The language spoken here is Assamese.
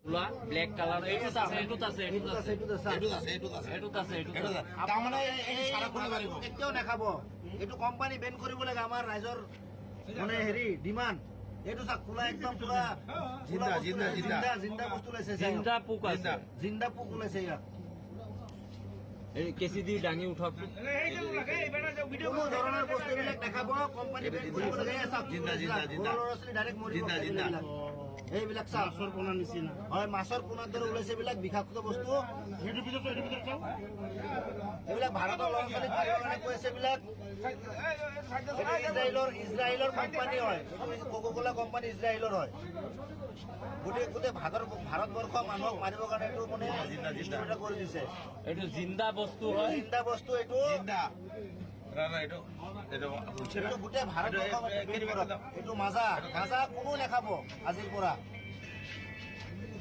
Black colour. এইটোত আছে, এইটোত আছে, এইটোত আছে। এইটোত আছে। এইটোত আছে, এইটোত আছে। এইটোত আছে, এইটোত এইটোত আছে। আছে। তাৰমানে এই সাৰা খুলি পাৰিব। কেতিয়াও নাখাব। এইটো কোম্পানী বেন কৰিব লাগে। আমাৰ ৰাইজৰ মানে হেৰি ডিমাণ্ড। এইটো চাওক, খোলা, একদম পুৰা। জিন্দা, জিন্দা, জিন্দা। জিন্দা, জিন্দা বস্তু ওলাইছে চাওক। জিন্দা পোক আছে। জিন্দা। জিন্দা পোক ওলাইছে ইয়াত। এই কেঁচি দি দাঙি উঠাওকচোন। কোনো ধৰণৰ বস্তু এইবিলাক নাখাব। কোম্পানী বেন কৰিব লাগে। এই চাওক। জিন্দা, জিন্দা, জিন্দা। সৰু ল'ৰা ছোৱালী ডাইৰেক্ট মৰিব। জিন্দা, জিন্দা। এইবিলাক, এইবিলাক চাওক। মাছৰ পোনা নিচিনা। হয়, মাছৰ পোনাৰ দৰে ওলাইছে এইবিলাক বিষাক্ত বস্তু। সেইটো ভিতৰত চোৱা, সেইটো ভিতৰত চাওঁ। এইবিলাক ভাৰতৰ ল'ৰা ছোৱালীক মাৰিবৰ কাৰণে কৈ আছে এইবিলাক। এইটো ইজৰাইলৰ কোম্পানী হয়। এইটো কোকো কোলা কোম্পানী ইজৰাইলৰ হয়। গোটেই ভাৰতবৰ্ষৰ মানুহক মাৰিবৰ কাৰণে এইটো মানে জিন্দা, জিন্দা। distributor কৰি দিছে। এইটো জিন্দা বস্তু হয়। জিন্দা বস্তু এইটো। জিন্দা। না না, এইটো এইটো এইটো গোটেই ভাৰতবৰ্ষ। এইটো মাজা মাজা কোনো নাখাব আজিৰ পৰা।